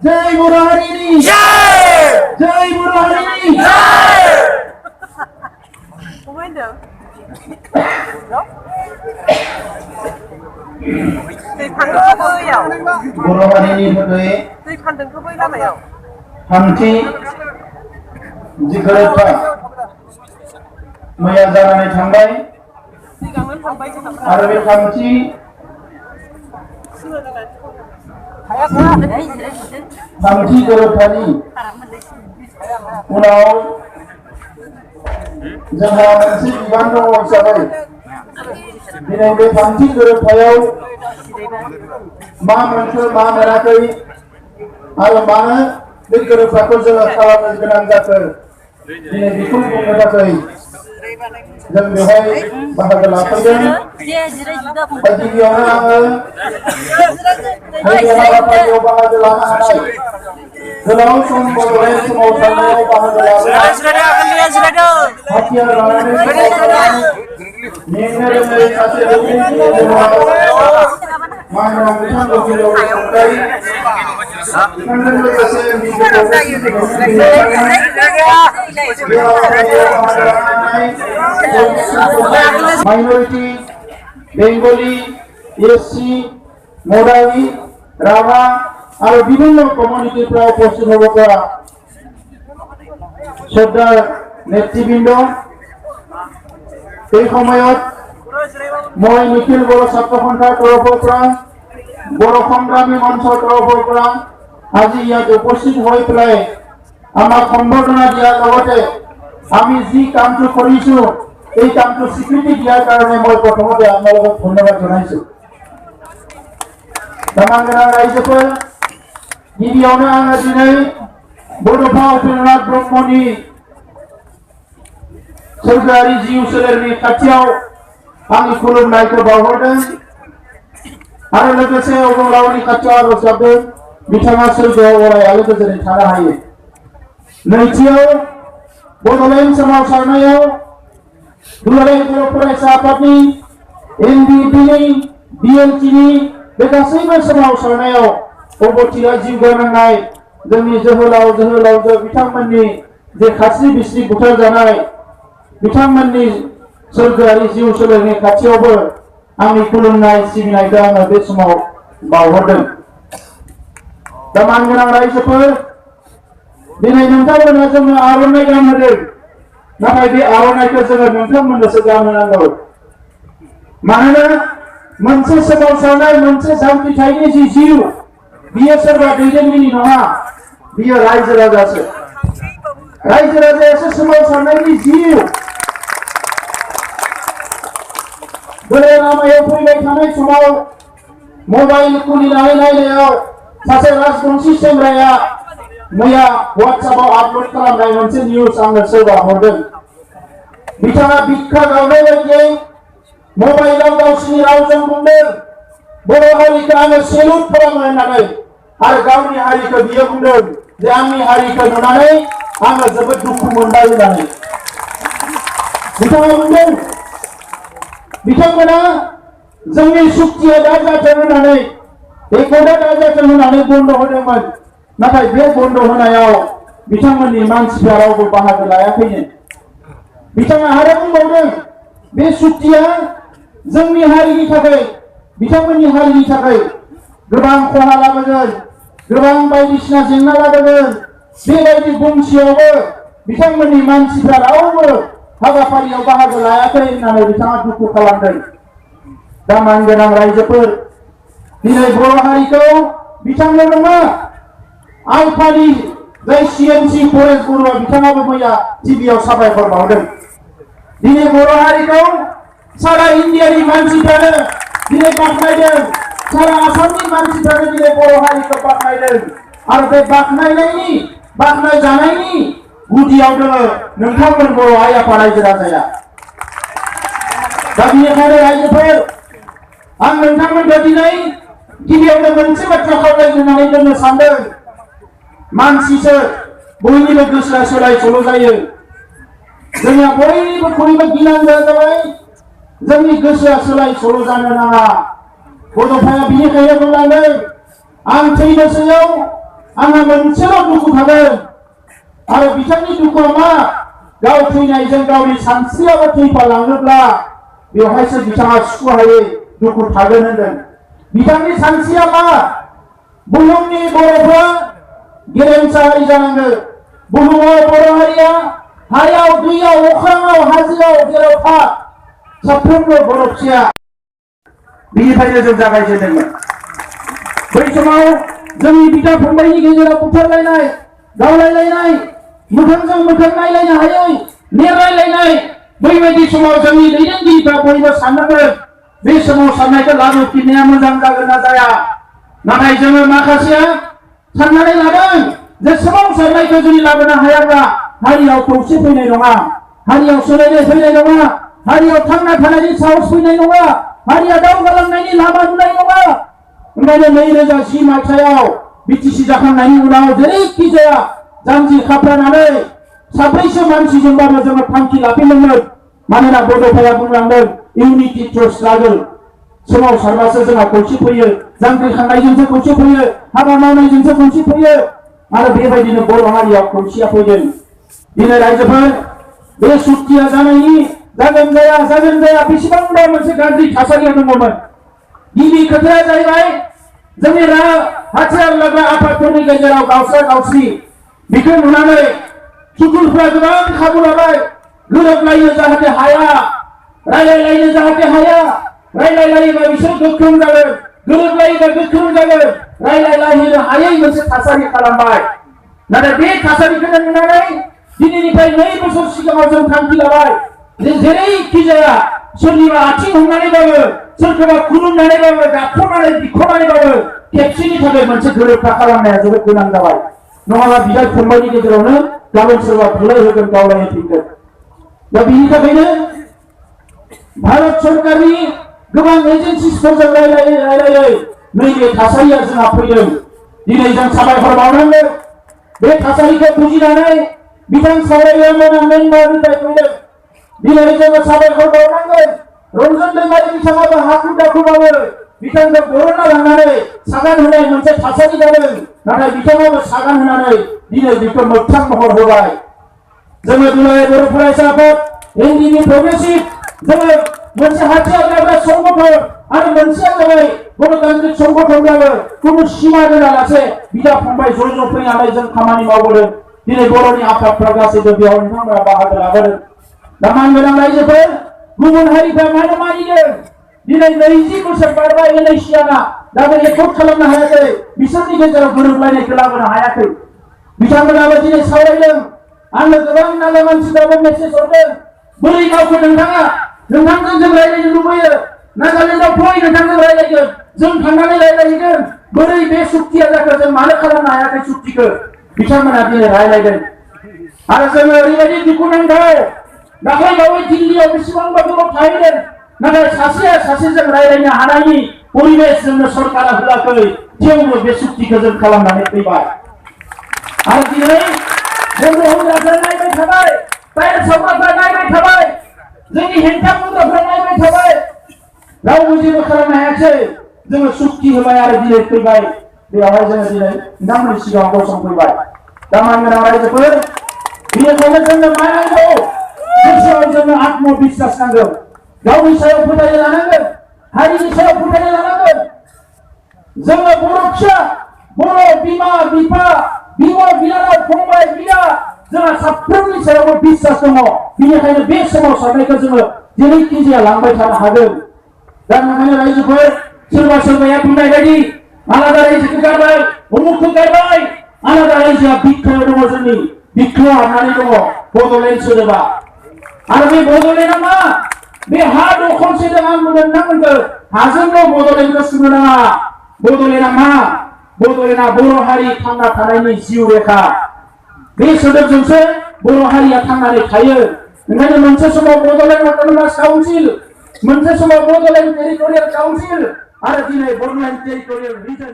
जय बर' हारिनि जय बर' हारिनि बर' हारिनि थाखाय थामथि जि गोरोबथा मैया जानानै थांबाय आरो बे थामथि गोरोबथानि उनाव जोंहा मोनसे बिबान दङ हिसाबै दिनै बे थामथि गोरोबथायाव मा मोनखो मा मोनाखै आरो मानो बे गोरोबथाखौ जोङो खालामनो गोनां जाखो दिनै बेखौ बुंनो थाखाय जों बेवहाय बाहागो लाफैदों। गिबियावनो आङो नैबे हाबाफारियाव बाहागो लानो हानाय गोलाव सम बड'लेण्ड सोमावसारनायाव बाहागो लाबोनाय हाथियार लानानै सोमावसारनाय मेंनो रोङै सासे दैदेनगिरि मानगोनां बिथां लखिन्द्र बसुमतारी बिथांजों लोगोसे माइनरिटी बेंगली एससी मडावी राभा और विभिन्न कम्युनिटीफ्रा उपस्थित हब परा श्रद्धार नेतृबृंद এই সময়ত মই নিখিল বড়ো ছাত্ৰ সন্থাৰ তৰফৰ পৰা বড়ো সংগ্ৰামী মঞ্চৰ তৰফৰ পৰা আজি ইয়াত উপস্থিত হৈ পেলাই আমাক সম্বৰ্ধনা দিয়াৰ লগতে আমি যি কামটো কৰিছো এই কামটো স্বীকৃতি দিয়াৰ কাৰণে মই প্ৰথমতে আপোনালোকক ধন্যবাদ জনাইছো। তামাংগাৰা ৰাইজফोर गिबियावनो आङो दिनै बड'फा उपेन्द्रनाथ ब्रह्मनि सोरगोआरि जिउ सोलेरनि खाथियाव आंनि खुलुमनायखौ बावहरदों आरो लोगोसे अबंलावरिनि खाथियाव आरज गाबदों बिथाङा सोरगोआव अराय आलो गोजोनै थानो हायो। नैथियाव बड'लेण्ड सोमावसारनायाव दुलाराय बर' फरायसा आफादनि एनडिपिनि बिएलटिनि बे गासैबो सोमावसारनायाव अबथिरा जिउ गोनांनाय जोंनि जोहोलावजो बिथांमोननि जे खास्रि बिस्रि बुथारजानाय बिथांमोननि सोरगोआरि जिउ सोलेरनि खाथियावबो आंनि खुलुमनाय सिबिनायखौ आङो बे समाव बावहरदों। दा मानगोनां रायजोफोर दिनै नोंथांमोना जोंनो आर'नाइ गानहोदों नाथाय बे आर'नाइखौ जोङो नोंथांमोननोसो गानहोनांगौ मानोना मोनसे सोमावसारनाय मोनसे जांख्रिथायनि जि जिउ बियो सोरबा दैदेनगिरि नङा बियो रायजो राजासो रायजो राजायासो सोमावसारनायनि जिउ गोदो लामायाव फैबाय थानाय समाव मबाइल खुलिनानै नायनायाव सासे राजबंशी सेंग्राया मैया WhatsApp-आव आपल'ड खालामनाय मोनसे निउज आंनो सोरबा हरदों। बिथाङा बिखा गावनाय बायदियै मबाइलाव गावसिनि रावजों बुंदों बर' हारिखौ आङो सेलुट खालामो होननानै आरो गावनि हारिखौ बियो बुंदों जे आंनि हारिखौ नुनानै आङो जोबोद दुखु मोनबाय होननानै बिथाङा बुंदों बिथांमोना जोंनि सुक्तिया दा जाथों होननानै एकता दा जाथों होननानै बन्द होदोंमोन नाथाय बे बन्द होनायाव बिथांमोननि मानसिफ्रा रावबो बाहागो लायाखैनो। बिथाङा आरो बुंबावदों बे सुक्तिया जोंनि हारिनि थाखाय बिथांमोननि हारिनि थाखाय गोबां खहा लाबोगोन गोबां बायदिसिना जेंना लाबोगोन बेबायदि बुंथियावबो बिथांमोननि मानसिफ्रा रावबो हाबाफारियाव बाहागो लायाखै होननानै बिथाङा दुखु खालामदों। दा मानगोनां रायजोफोर दिनै बर' हारिखौ बिथांल' नङा आलफानि जाय सिएमसि फरेस्ट बरुवा बिथाङाबो मैया टिभिआव साबायखर बावदों। दिनै बर' हारिखौ सारा इन्डियानि मानसिफ्रानो दिनै बाख्नायदों सारा आसामनि मानसिफ्रानो दिनै बर' हारिखौ बाख्नायदों आरो बे बाख्नाय जानायनि गुदियाव दङ नोंथांमोन बर' आइ आफा रायजो राजाया। दा बेनिखायनो रायजोफोर आं नोंथांमोनखौ दिनै गिबियावनो मोनसे बाथ्रा खावलायग्रोनानै दोननो सानदों मानसिसो बयनिबो गोसोआ सोलाय सोल' जायो जोंहा बयनिबो गिनांगौआ जाबाय जोंनि गोसोआ सोलाय सोल' जानो नाङा। बड'फाया बिनिखायनो बुंलांदों आं थैनोसैयाव आंहा मोनसेल' दुखु थागोन आरो बिथांनि दुखुआ मा गाव थैनायजों गावनि सानस्रियाबो थैफालाङोब्ला बेवहायसो बिथाङा सुखुहायै दुखु थागोन होनदों। बिथांनि सानस्रिया मा बुहुमनि बर'फ्रा गेरेमसा हारि जानांगोन। बुहुमाव बर' हारिया हायाव दैयाव अख्राङाव हाजोआव जेराव था साफ्रोमबो बर' फिसाया बिनिफ्रायनो जों जागायजेनदोंमोन। बै समाव जोंनि बिदा फंबायनि गेजेराव बुथारलायनाय गावलायलायनाय मोखांजों मोखां नायलायनो हायै नेरलायलायनाय बैबायदि समाव जोंनि दैदेनगिरिफ्रा बयबो सानदोंमोन बे सोमावसारनायखौ लाबोफिननाया मोजां जागोन ना जाया। नाथाय जोङो माखासेया साननानै लादों जे सोमावसारनायखौ जुदि लाबोनो हायाब्ला हारियाव खौसे फैनाय नङा, हारियाव सोलायनाय फैनाय नङा, हारियाव थांना थानायनि साहस फैनाय नङा, हारिया दावगालांनायनि लामा नुनाय नङा। ओंखायनो 2010 मायथाइयाव बिटिसि जाखांनायनि उनाव जेरैखि जाया जानजि खाफ्रानानै साब्रैसो मानसिजोंबाबो जोङो थांखि लाफिनदोंमोन। मानोना बड'फाया बुंलांदों इउनिटि थ्रु स्ट्रागल, सोमावसारबासो जोंहा खौसे फैयो, जांख्रिखांनायजोंसो खौसे फैयो, हाबा मावनायजोंसो खौसे फैयो। आरो बेबायदिनो बर' हारियाव खौसेया फैदों। दिनै रायजोफोर बे सुक्तिया जागोन जाया बेसेबांबा मोनसे गाज्रि थासारियाव दङमोन। गिबि खोथाया जाहैबाय जोंनि हाथियार लाग्रा आफादफोरनि गेजेराव गावस्रा गावस्रि बेखौ नुनानै सुथुरफ्रा गोबां खाबु लाबाय। गोरोबलायनो जाहाथे हाया, रायलायलायनो जाहाथे हाया, रायलायलायोबा बिसोर गोख्रों जागोन, गोरोबलायोबा गोख्रों जागोन, रायलायलायनो हायै मोनसे थासारि खालामबाय। नाथाय बे थासारिखौ नुनानै दिनैनिफ्राय 2 बोसोर सिगाङाव जों थांखि लाबाय जे जेरैखि जाया सोरनिबा आथिं हमनानैबाबो सोरखौबा खुलुमनानैबाबो गाखोनानै बिख'नानैबाबो खेबसेनि थाखाय मोनसे गोरोबथा खालामनाया जोबोद गोनां जाबाय। नङाब्ला बिदा फंबायनि गेजेरावनो गाबोन सोरबा बुलाय होगोन, गावलायफिनगोन। दा बिनि थाखायनो भारत सरकारनि गोबां एजेन्सिफोरजों रायलायै नैबे थासारिया जोंहा फैदों। दिनै जों साबायखर बावनांगोन बे थासारिखौ बुजिनानै बिथां सावरायगिरिमोना मेंबारनिफ्राय फैदों। दिनै जोङो साबायखर बावनांगोन रन्जन दैमारि बिथाङाबो हाखु दाखुबाबो बिथांखौ बर'ना लांनानै सागान होनाय मोनसे थासारि जादों। नाथाय बिथाङाबो सागान होनानै दिनै बेखौ मोगथां महर होबाय। जोङो दिनै बर' फरायसा आफाद एनडिपि प्रग्रेसिभ जोङो मोनसे हाथियार लाग्रा संगठन आरो मोनसेया जाबाय गणतान्त्रिक संगठनब्लाबो खुनु सिमा दोनालासे बिदा फंबाय ज' फैनानै जों खामानि मावबोदों। दिनै बर'नि आफादफ्रा गासैबो बेयाव नोंथांमोना बाहागो लाबोदों। दा मानगोनां रायजोफोर गुबुन हारिफ्रा मानो मानिदों? दिनै 20 बोसोर बारबाय एनएसियाना दाबो एकर्ड खालामनो हायाखै, बिसोरनि गेजेराव गोरोबलायनायखौ लाबोनो हायाखै। बिथांमोनाबो दिनै सावरायदों। आंनो गोबां नागा मानसिफ्राबो मेसेज हरदों बोरै गावखौ नोंथांजों जों रायलायनो लुबैयो, नागालेण्डआव फै नोंथांजों रायलायगोन, जों थांनानै रायलायहैगोन, बोरै बे सुक्तिया जाखो जों मानो खालामनो हायाखै सुक्तिखौ बिथांमोना दिनै रायलायदों। आरो जोङो ओरैबायदि दुखुनांथाव दाख्लै बावै दिल्लीयाव बेसेबांबा गोबाव थाहैदों, नाथाय सासेया सासेजों रायलायनो हानायनि परिबेस जोंनो सरकारा होआखै। थेवबो बे सुक्तिखौ जों खालामनानै फैबाय। आरो दिनै बन्द होग्राफ्रा नायबाय थाबाय, टाइम सावग्राफ्रा नायबाय थाबाय, जोंनि हेंथा बुंग्राफ्रा नायबाय थाबाय, रावबो जेबो खालामनो हायाखै। जोङो सुक्ति होबाय आरो दिनै फैबाय। बेवहाय जोङो दिनै नोंथांमोननि सिगाङाव गसंफैबाय। दा मानगोनां रायजोफोर बेनिखायनो जोंनो मा नांगौ? गोसोआव जोंनो आत्मबिश्वास नांगौ, गावनि सायाव फोथायनाय लानांगोन, हारिनि सायाव फोथायनाय लानांगोन। जोङो बर' फिसा, बर' बिमा बिफा, बिब' बिनानाव फंबाय बिदा जोंहा साफ्रोमनि सायावबो बिश्वास दङ। बेनिखायनो बे सोमावसारनायखौ जोङो जेरैखि जाया लांबाय थानो हागोन। दा ओंखायनो रायजोफोर सोरबाया बुंनाय बायदि आलादा रायजोखौ गारबाय, उमुखखौ गारबाय, आलादा रायजोआ बिखायाव दङ, जोंनि बिखायाव हाबनानै दङ बड'लेण्ड सोदोबा। आरो बे बड'लेण्डआ मा? बे हा दखलसेजों आं नोंथांमोनखौ हाजोंल' बड'लेण्डखौ सुनो नाङा। बड'लेण्डआ मा? बड'लेण्डआ बर' हारि थांना थानायनि जिउ रेखा। बे सोदोबजोंसो बर' हारिया थांनानै थायो। ओंखायनो मोनसे समाव बड'लेण्ड अट'नमास काउन्सिल, मोनसे समाव बड'लेण्ड टेरिटरियेल काउन्सिल आरो दिनै बड'लेण्ड टेरिटरियेल रिजन